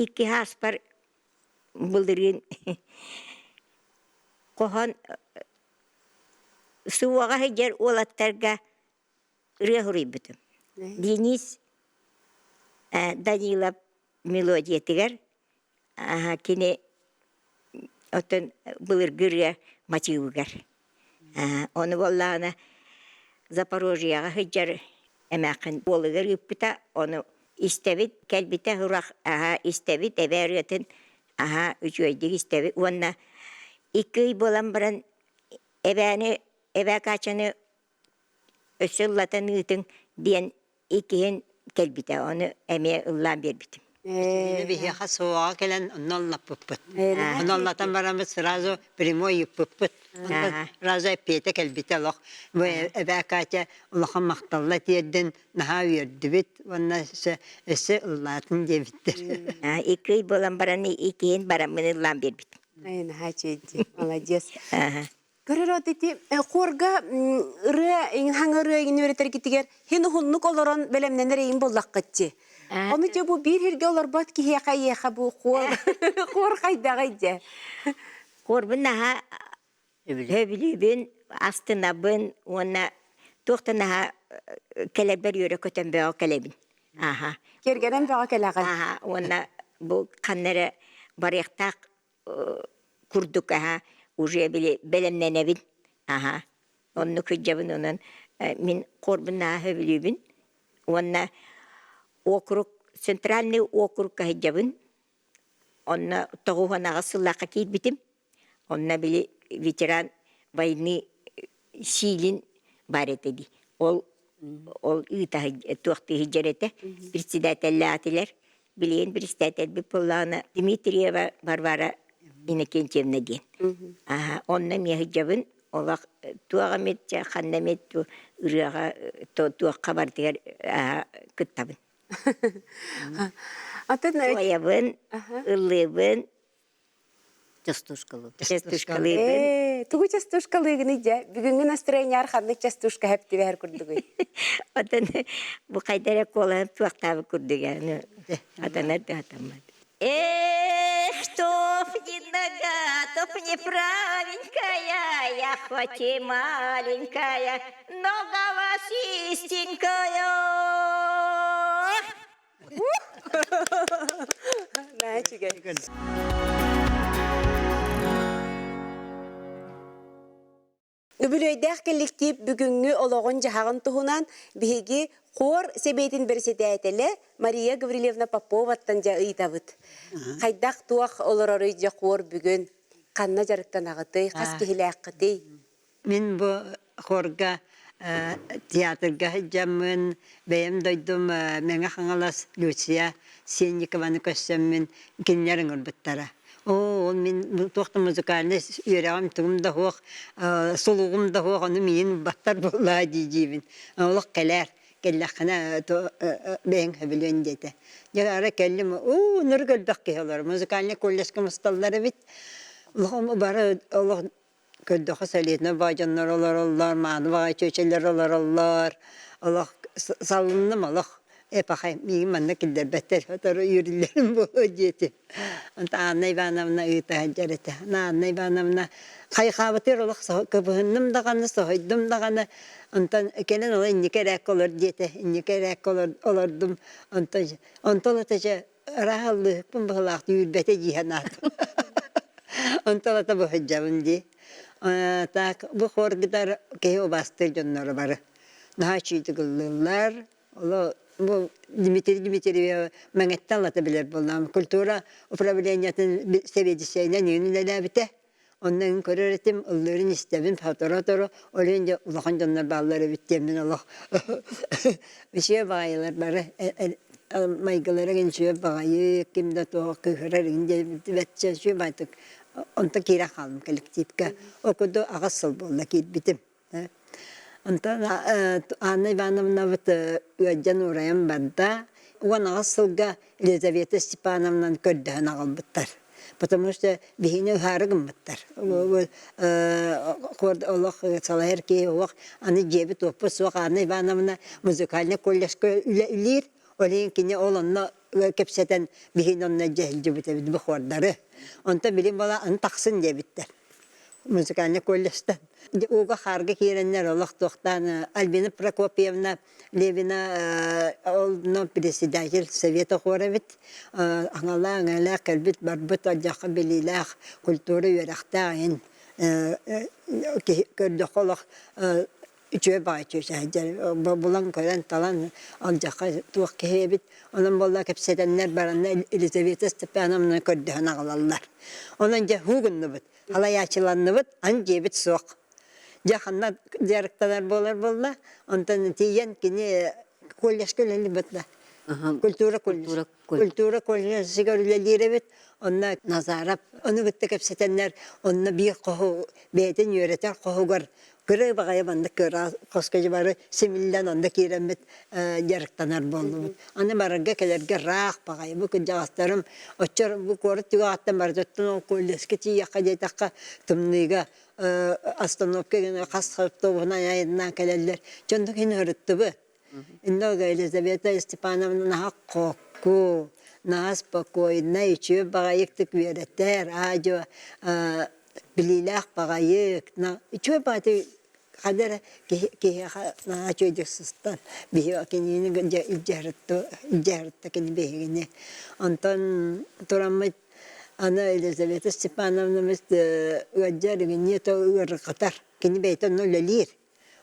Икки ааспар былырыын хоһоон суоҕа сылдьар уолаттарга ырыа суруйбутум. Денис Данилов мелодиятыгар кини оттон былыргы ырыа матыыбыгар. Ону буоллаҕына Запорожьеҕа сылдьар. Эмээххин уолугар ыыппыта, ону истэбит, кэлбитэ сурах, аһа истэбит, эбээ ырыатын аһа үчүгэйдик истэбит уонна икки ый буолан баран эбээни, эбээ Качаны өссө ыллатан ыытыҥ диэн иккиһин кэлбитэ, ону эмиэ ыллаан биэрбитим. Итини биһиэхэ суоҕа кэлэн онно ыллаппыппыт. Онно ыллатан бараммыт сразу прямой ыыппыппыт. Онтон сразу эппиэтэ кэлбитэ олох. Бу эбээ Катя улахан махталла тиэрдэн наһаа үөрдүбүт уонна өссө, өссө ыллаатын диэбиттэр. Икки ый буолан баран иккиһин бараммын ыллаан биэрбитим. Ай, наһаа үчүгэй молодец. Көрөр от ити хорга ырыа хаҥа ырыа иҥин үөрэтэргитигэр хин уһуннук олорон бэлэмнэнэр эйин буоллаххытчы. Ону дьэ бу биир сиргэ олорбот киһиэхэ эйиэхэ бу хор хор хайдаҕый дьэ? Хорбун наһаа сөбүлүүбүн, астынабын уонна туох да наһаа кэлэрбэр үөрэ көтөн бөҕө кэлэбин. Аха. Кэргэнэн бөҕө кэлэҕин. Аха уонна бу ханна эрэ барыахтаах курдук аһа уже били бэлэмнэнэбин аһа оннук сылдьабын онон мин хорбун нааһа сөбүлүүбүн уонна округ центральный округка сылдьабын онно 98 сыллаахха киирбитим онно били ветеран войны сиилин баар этэ дии ол ол ыыта туохтыы сылдьар этэ председателлээтилэр Билигин председателбит буоллаҕына Дмитриева Варвара Иннокентьевна диэн. Аха, онно эмиэ сылдьабын. Олох туох эмит ханна эмит ырыаҕа туохха барытыгар кыттабын. Атын Туойабын, ыллыыбын, Частушкалыы. Частушкалыыбын. Ээ, тугу частушкалыыгыный дьэ? Бүгүҥҥү настроениеҕар ханнык частушка хэп түбэһэр курдугуй? Отон бу хайда эрэ куолаһым туохтаабыт курдуга. Атанар да атаммат. Эх, туфли нога, туфли правенькая, я хоть и маленькая, но голосистенькая. Наһаа үчүгэй. Үбүлүөйдээх коллектив бүгүҥҥү олоҕун-дьаһаҕын туһунан биһиги хор сэбиэтин бэрэссэдээтэлэ Мария Гаврильевна Поповаттан дьэ ыйытабыт. Хайдах туох олороруй дьэ хор бүгүн? Ханна дьарыктанаҕытый? Хас киһилээххитий? Мин бу хорга театрга сылдьаммын, бэйэм дойдум Мэҥэ Хаҥалас Люция Сенникованы көрсөммүн кинилэр ыҥырбыттара. Оо, ол мин туох да музыкальнай үөрэҕим тугум да суох, сулугум да суох, ону миигин ылбаттар буоллаа дии-диибин. Олох кэлээр, кэллэххинэ бэйэҥ сөбүлүөн диэтэ. Дьэ ара кэллим, уу, нырык элбэх киһи олорор, музыкальнай колледжка мусталлар эбит. Олох бары олох Көрдөххө солидно баҕа дьоннор олороллор, мааны баҕайы чүөчэлэр олороллор. Олох салынным олох. Эпохай миигин манна киллэрбэттэр, сотору үөрүллэрим буолуо диэтим. Онтон Анна Ивановна ыыта сылдьар этэ. Анна Ивановна хайҕаабытыгар олох кыбыһынным даҕаны, соһуйдум даҕаны. Онтон кэлэн ол инники эрээккэ олор диэтэ. Инники эрээккэ олордум. Онтон онтон ата дьэ Ыраһаллыыһыкпын быһылаах үүрбэтэ дии санаатым. Онтон ата быһыдьабын дии. Так бу хоргутар киһи убаастыыр дьонноро бары. Наһаа үчүгэй ыллыыллар. Оло бу Дмитрий Дмитриевич Мэҥэттэн ылата билэр буоллаҕым. Культура управлениетын сэбиэдиссэйинэн иҥин үлэлээбитэ. Онно эн көрөр этим, ыллыырын истэбин, сотору-сотору, ол иһин дьэ улахан дьоннор бааллар эбит диэммин олох үчүгэй баҕайылар бары майгылара үчүгэй баҕайы, ким да туох кыыһырар иҥин диэбэт үчүгэй баҕайытык онтон киирэн хааллым коллективка. Ол курдук аҕыс сыл буолла киирбитим. Онтон Анна Ивановнабыт ыалдьан уурайан барда. 18 сылга Елизавета Степановнаны көрдөһөн аҕалбыттар. Потому что биһини ыһаары гыммыттар. Олох салайар киһи олох аны дьиэбит уоппут суох Анна Ивановна музыкальнай колледжка үлэлиир. Ол иһин кини ол онно кэпсэтэн биһини онно дьэһилдьибит эбит бу хуордары. Онтон билим буола аны тахсын диэбиттэр. Музыкальнай колледжтан. Ууга хаарга киирэннэр олох туохтаан Альбина Прокопьевна Левина ол председатель совета хора эбит. Аҥалаа аҥалаах кэлбит барбыт алдьархай билиилээх культура үөрэхтээх иһин көрдөххө олох. Үчүгэй баҕайы чүөчээйдэр булан көрөн талан алдьархай туох киһи эбит. Онон буолла кэпсэтэннэр баранна Елизавета Степановна көрдөһөн аҕалаллар. Онон дьэ һуу гынныбыт, халайааччыланныбыт, аны дьиэбит суох. Дьэ ханна дьарыктанар буолар буолла, онтон тиийэн кини колледжка үлэлиир да культура колледж культура колледжыгар үлэлиир эбит. Онно Назаров ону кытта кэпсэтэннэр онно биир хоһу бэйэтин үөрэтэр хоһугар кыра баҕайы маннык кыра хоско бары симиллэн онно киирэммит дьарыктанар буоллубут. Аны барарга кэлэргэ ыраах баҕайы бу кырдьаҕастарым оччор бу куорат түгэҕиттэн барытыттан ол колледжка тиийиэххэ диэтэххэ тымныыга остановка гына хас автобуһунан айаннаан кэлэллэр. Дьоннук иһин ырыттыбыт. Инно Елизавета Степановна наһаа холку, наһаа спокойнай, үчүгэй баҕайыктык үөрэтэр, аа-дьуо билиилээх баҕайык, үчүгэй баҕайытык ханна эрэ киһиэхэ наһаа үчүгэйдик сыстан биһи кинини илдьэ сырытта кини биһигини. Онтон тураммыт аны Елизавета Степановнабыт ыалдьар игинниэ ыарырҕатар, кини бэйэтэ онно үлэлиир.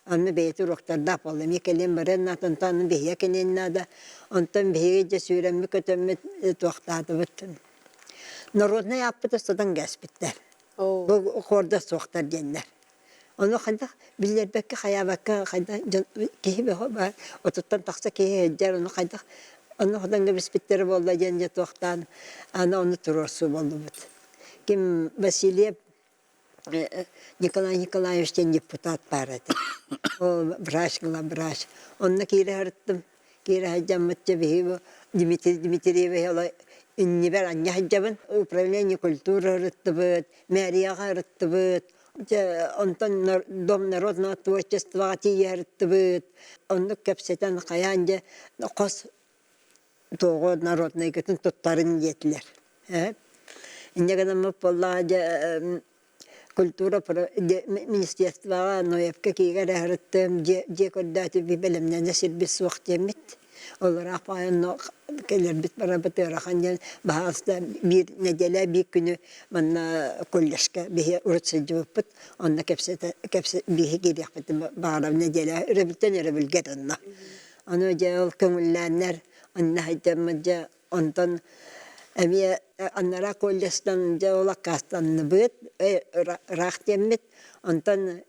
Онно бэйэтэ уруоктардаах буолла. Эмиэ кэлиэн барыан наада, онтон аны биһиэхэ кэлиэн наада. Онтон биһиги дьэ сүүрэммит-көтөммүт туохтаатыбыт. Народнай ааппыт сатан кээспиттэр. Бу хорда суохтар диэннэр. Ону хайдах биллэрбэккэ, хайаабакка хайдах дьон киһи бөҕө баар, отуттан тахса киһи сылдьар, ону хайдах ону хотон кэбиспиттэрэ буолла диэн дьэ туохтаан аны ону туруорсуу буоллубут. Ким Васильев Николай Николаевич диэн депутат баар этэ. Ол врач главврач. Онно киирэ сырыттым. Киирэ сылдьаммыт дьэ биһиги Дмитрий Дмитриевич ола иннибэр анньа сылдьабын. Управление культуры ырыттыбыт, мэрияҕа ырыттыбыт. Дьэ онтон Дом народного творчествоҕа тиийэ ырыттыбыт. Оннук кэпсэтэн хайаан дьэ хос туоҕу народнайгытын туттарын диэтилэр. Инньэ гынаммыт буоллаҕа дьэ культура министерствоҕа Ноевка киигэр ыһырыттым, дьиэ көрдөөтүм бэлэмнэнэ сирбит суох диэммит. Олораах онно кэлэрбит барарбыт ыарахан диэн баһаалыста биир нэдиэлэ биир күнү манна колледжка биһи урут сылдьыбыппыт. Онно кэпсэтэ биһи киириэхпитин баҕарабын нэдиэлэ өрөбүлтэн өрөбүлгэ онно. Ону дьэ ол көҥүллээннэр онно сылдьаммыт дьэ онтон эмиэ анараа колледжтан дьэ ол аккаастанныбыт ыраах диэммит онтон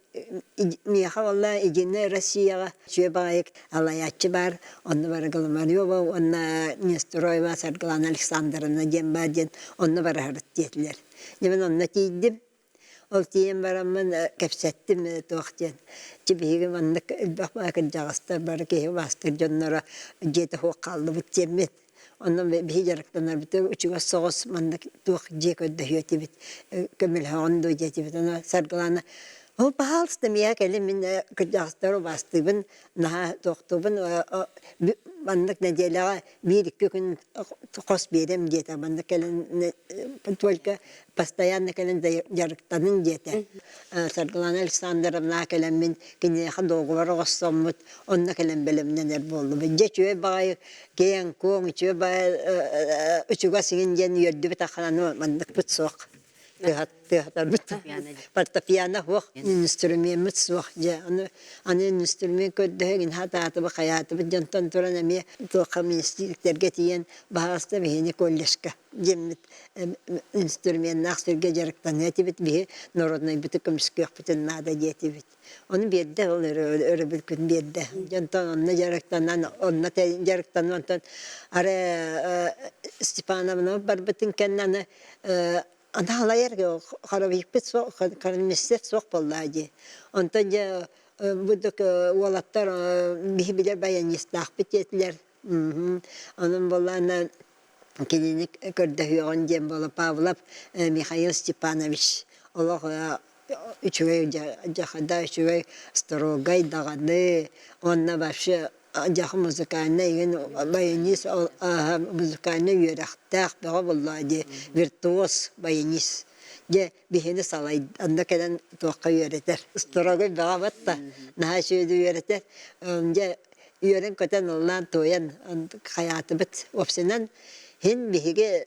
миэхэ уонна Единая Россияҕа үчүгэй баҕайы алайааччы баар онно бары Голомарева уонна Нестороева Саргылана Александровна диэн баар диэн онно бараһарыт диэтилэр. Дьэ мин онно тиийдим Ол тиийэн бараммын кэпсэттим туох диэн чэ биһиги маннык элбэх баа кырдьаҕастар бары киһи убаастыыр дьонноро дьиэтэ суох хааллыбыт диэммит. Онно биһи дьарыктанарбытыгар учугас соҕус маннык туох дьиэ көрдөһүө этибит, көмөлөһөҕүн дуо диэтибит. Ону Саргылаана ол пожалуйста миэхэ кэлин мин кырдьаҕастары убаастыыбын, наһаа туохтуубун маннык нэдиэлэҕэ биир-икки күн хос биэрэм диэтэ. Манна кэлин только постоянно кэлин дьарыктаныҥ диэтэ. Саргылана Александровна кэлэммин киниэхэ договор оҥостоммут, онно кэлэн бэлэмнэнэр буоллубут. Дьэ үчүгэй баҕайы киэҥ-куоҥ, үчүгэй баҕайы учугас иҥин диэн үөрдүбүт ахананы манныкпыт суох. Тыаһатарбыт фортепиано суох, инструмеммыт суох дьэ аны аны инструмент көрдөһө хатаатыбыт хайаатыбыт дьонтон туран эмиэ туохха министрдэргэ тиийэн баһаҕаста биһини колледжка диэммит инструменнаах сиргэ дьарыктаныа этибит биһи народнайбыты көмүскүөхпүтүн наада диэтибит ону биэрдэ ол өрөбүл күн биэрдэ дьонтон онно дьарыктанан онно дьарыктанан онтон арай Степановна барбытын кэннэ аны Анаалайар хоровикпыт суох, хормистер суох буоллаа дии. Онтон дьэ бурдук уолаттар биһи билэр баянистаахпыт диэтилэр. Онон буоллаана кинини көрдөһүөҕүн диэн буола Павлов Михаил Степанович олох үчүгэй дьахада үчүгэй строгай даҕаны уонна вообще дьаха музыкальнай игин баянист музыкальнай үөрэхтээх бөҕө буоллаҕа дии виртуоз баянист дьэ биһини салай онно кэлэн туохха үөрэтэр строгай бөҕө батта наһаа үчүгэйдик үөрэтэр дьэ үөрэн-көтөн ыллаан туойан хайаатыбыт уопсайынан һин биһиги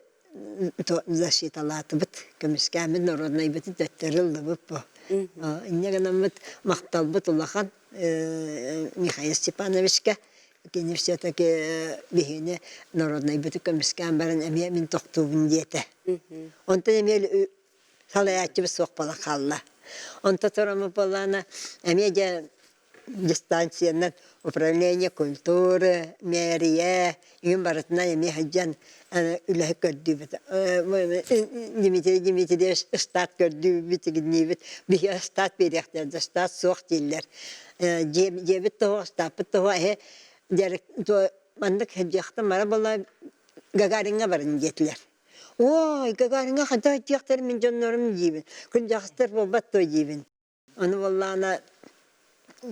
защиталаатыбыт көмүскээммит народнайбытын төттөрү ыллыбыт бу инньэ гынаммыт махталбыт улахан. Михаил Степановичка кини все-таки биһигини народнайбыты көмүскээн баран эмиэ мин тохтуубун диэтэ. Онтон эмиэ салайааччыбыт суох буолан хаалла. Онто тураммыт буоллаҕына эмиэ дьэ дистанциянан управление культуры, мэрия үйүн барытынан эмиэ сылдьан үлэһит көрдүүбүт. Дмитрий Дмитриевич ыстаат көрдүүбүт, игинниибит. Биһи ыстаат биэриэхтэр да ыстаат суох дииллэр. Дьиэбит тоһо, ыстааппыт тоһо эһи маннык сылдьыахтан мара буолла Гагариҥҥа барын диэтилэр. Ой, Гагариҥҥа ханта сылдьыахтар мин дьоннорум диибин. Күндьэхстэр буолбат дуо диибин. Ону буоллаҕына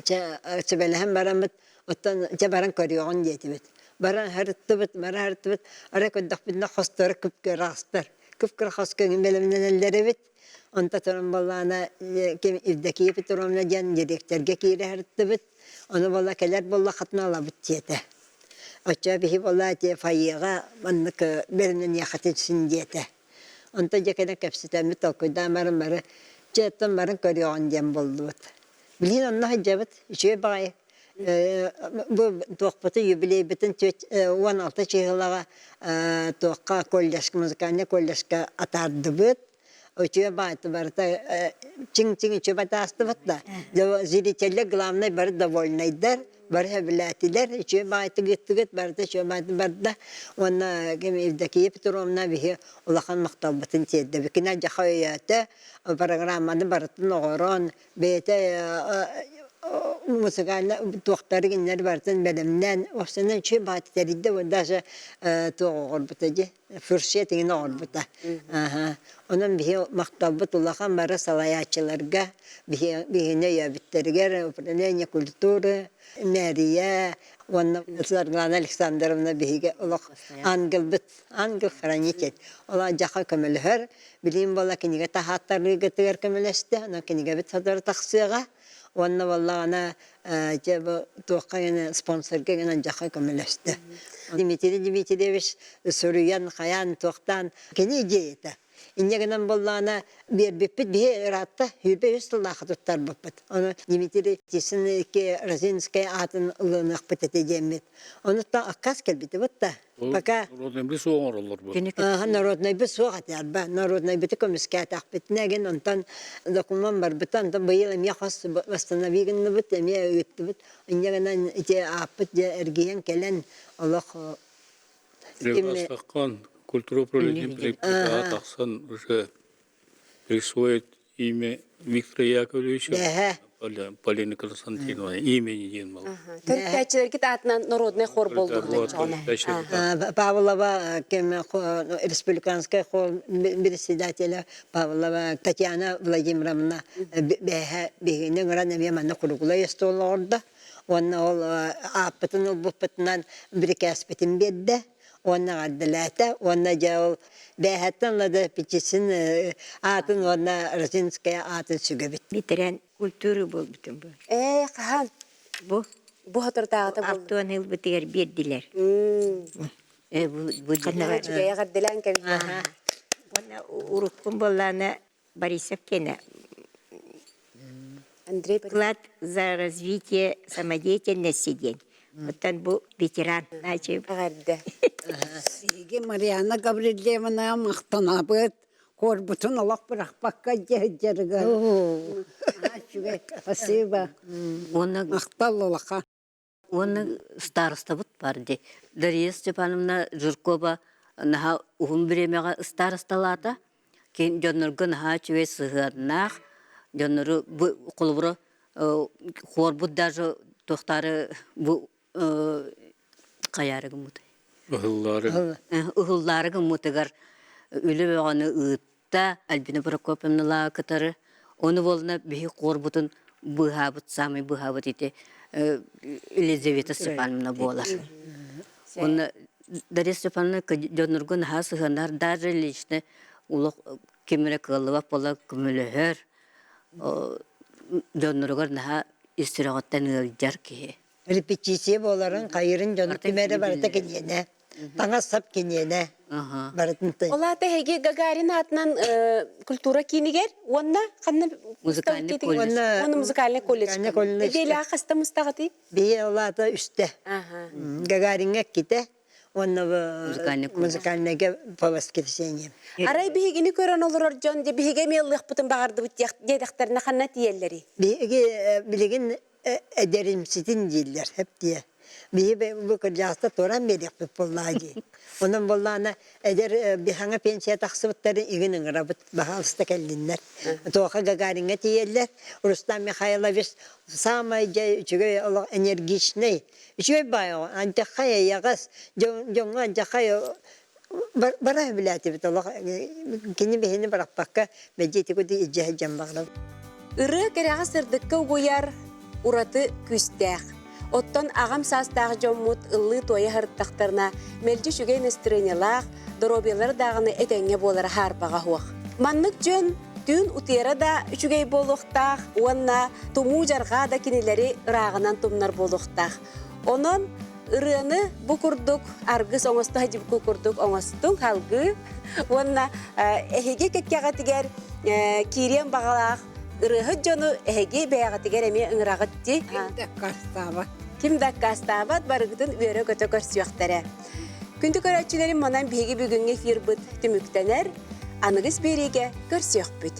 чэ сүбэлэһэн бараммыт, оттон дьэ баран көрүөҕүн диэтибит. Баран аһарыттыбыт, бара аһарыттыбыт, арай көрдөхпүтүнэ хосторо кып-кыраҕастар. Кып-кыра хоско эҥин бэлэмнэнэллэр эбит. Онто туран буоллаҕына ким Евдокия Петровна диэн дириэктэргэ киирэ аһарыттыбыт. Ону буолла кэлэр буоллаххытына ылабыт диэтэ. Оччо биһи буолла ити фойеҕа маннык бэлэмнэниэххитин син диэтэ. Онтон дьэ кэлэн кэпсэтэммит, толкуйдаан баран бары чэ оттон баран көрүөҕүн диэн буоллубут. Билигин онно сылдьабыт, үчүгэй баҕайы. Бу туохпутун юбилейбытын 16 чыһылаҕа туохха колледжка, музыкальнай колледжка атаардыбыт. Үчүгэй баҕайы барыта чиҥ-чиҥ үчүгэй батаастыбыт да. Зрителлэр главное бары довольнайдар. Бары сөбүлээтилэр, үчүгэй баҕайытык ыыттыгыт, барыта үчүгэй баҕайытык барда. Уонна Евдокия Петровна биһи улахан махталбытын тиэрдэбит. Кини алдьархай өйөөтө, программаны барытын оҥорон, бэйэтэ музыкальнай туохтары кинилэри барытын бэлэмнээн, уопсайынан үчүгэй баҕайытык тэрийдэ, даже туох оҥорбута дии, фуршет иҥин оҥорбута. Онон биһи махталбыт улахан бары салайааччыларга, биһини өйөөбүттэригэр управление культуры, мэрия уонна Саргылана Александровна биһиги олох ангелбыт, ангел-хранитель. Ол дьаха көмөлөһөр, билигин буолла кинигэ таһааттарыыгытыгар көмөлөстө, онон кинигэбит сотору тахсыаҕа. Уонна буоллаҕына дьэ бу туохха гына спонсорга гынан дьаха көмөлөстө. Дмитрий Дмитриевич суруйан, хайаан, туохтаан кини идеята. Инньэ гынан буоллаҕына биэрбиппит биһи ыраатта 23 сыллаахха туттарбыппыт. Ону Дмитрий Тисин Розинскай аатын ылыныахпыт этэ диэммит. Онуттан аккаас кэлбитэ да. Пока Народнайбыт суох оҥороллор бу. Народнайбыт суох этэ арба. Народнайбыты көмүскээтэхпитинэ эгин онтон докумуон барбыта, онтон быйыл эмиэ хос восстанови гынныбыт, эмиэ ыыттыбыт. Инньэ гынан ити ааппыт дьэ эргийэн кэлэн олох Ким культура управления тахсан уже присвоит имя Виктора Яковлевича Полина Константиновна имени диэн буолла. Төрүттээччилэргит аатынан народный хор болдугунан Павлова республиканскай хор председателя Павлова Татьяна Владимировна бэһэ биһигини ыҥыран эмиэ манна куругулай остуол оҥордо уонна ол ааппытын ылбыппытынан бирикээспитин биэрдэ уонна эҕэрдэлээтэ уонна дьэ ол бээһэттэн ыла да Петицин аатын уонна Розинская аатын сүгэбит. Бэтэрээн культуры буолбутум бу. Ээ, хаһан? Бу. Бу соторутааҕыта буолла. Алтуон ылбытыгар биэрдилэр. Э, бу бу Үчүгэй эҕэрдэлээн кэбиһиэххэ. Уонна уруккум буоллаана Борисов киэнэ Андрей Вклад за развитие самодеятельности диэн. Оттон бу ветеран. Эҕэрдэ. Биһиги Марианна Гаврильевна махтанабыт. Корбутун олох бырахпакка дьарыгар. Үчүгэй. Спасибо. Уонна Махтал улахан. Уонна старостабыт бар дии. Дария Степановна Жиркова наһаа уһун бириэмэҕэ старосталаата. Кин дьоннорго наһаа үчүгэй сыһыаннаах. Дьоннору бу холобура хуорбут даже туохтаары бу хайаары гыммытай. Ыһыллаары. Ыһыллаары гыммытыгар үлэ бөҕөнү ыыт та Альбина Прокопьевналаа кытары ону буолна биһи хуорбутун быыһаабыт саамай быыһаабыт ити Елизавета Степановна буолар. Уонна Дарья Степановна дьоннорго наһаа сыһыаннар даже лично улах ким эрэ кыаллыбат буола көмөлөһөр дьонноругар наһаа ис сүрэҕиттэн ыалдьар киһи. Репетиция буоларын, хайырын дьону ким эрэ барыта киниэнэ. Таҥас-сап киниэнэ. Барытын Ол аата эһиги Гагарин аатынан культура киинигэр уонна ханна Музыкальный колледж. Уонна музыкальный колледж. Нэдиэлэҕэ хаста мустаҕытый? Биһи ол аата үстэ. Гагариҥҥа иккитэ уонна музыкальныйга по воскресеньям. Арай биһигини көрөн олорор дьон дьэ биһиги эмиэ ыллыахпытын баҕардыбыт диэтэхтэринэ ханна тиийэллэрий? Биһиги билигин эдэримситин дииллэр сөп диэ. Биһи бу кырдьаҕаста туоран биэриэхпит буоллаҕа дии. Онон буоллаҕына эдэр биһаҥа пенсия тахсыбыттары игин ыҥырабыт, баһаалыста кэллиннэр. Туоха Гагариҥҥа тиийэллэр. Рустам Михайлович саамай дьэ үчүгэй олох энергичнэй, үчүгэй баай оҕо, антихай эйэҕэс, дьоҥҥо антихай бара билээтибит олох кини биһини бырахпакка мэлдьи ити курдук илдьэ сылдьан баҕарабыт. Ырыа кэрэҕэ сырдыкка угуйар ураты күүстээх. Оттон аҕам саастаах дьоммут ыллыы-туойа сырыттахтарына мэлдьи үчүгэй настроениелаах, доруобуйалара даҕаны этэҥҥэ буолара хаарбаҕа суох. Маннык дьон түүн утуйара да үчүгэй буолуохтаах уонна тумуу-дьарҕаа да кинилэри ырааҕынан тумнар буолуохтаах. Онон ырыаны бу курдук аргыс оҥосто садьыбку курдук оҥостуҥ салгыы уонна эһиги кэккэҕитигэр киириэн баҕалаах ырыаһыт дьону эһиги бэйэҕитигэр эмиэ ыҥыраҕыт дии. Ким да аккаастаабат. Ким да аккаастаабат барыгытын үөрэ-көтө көрсүөхтэрэ. Күндү көрөөччүлэрим манан биһиги бүгүҥҥү эфирбыт түмүктэнэр. Аныгыс биэриигэ көрсүөхпүт.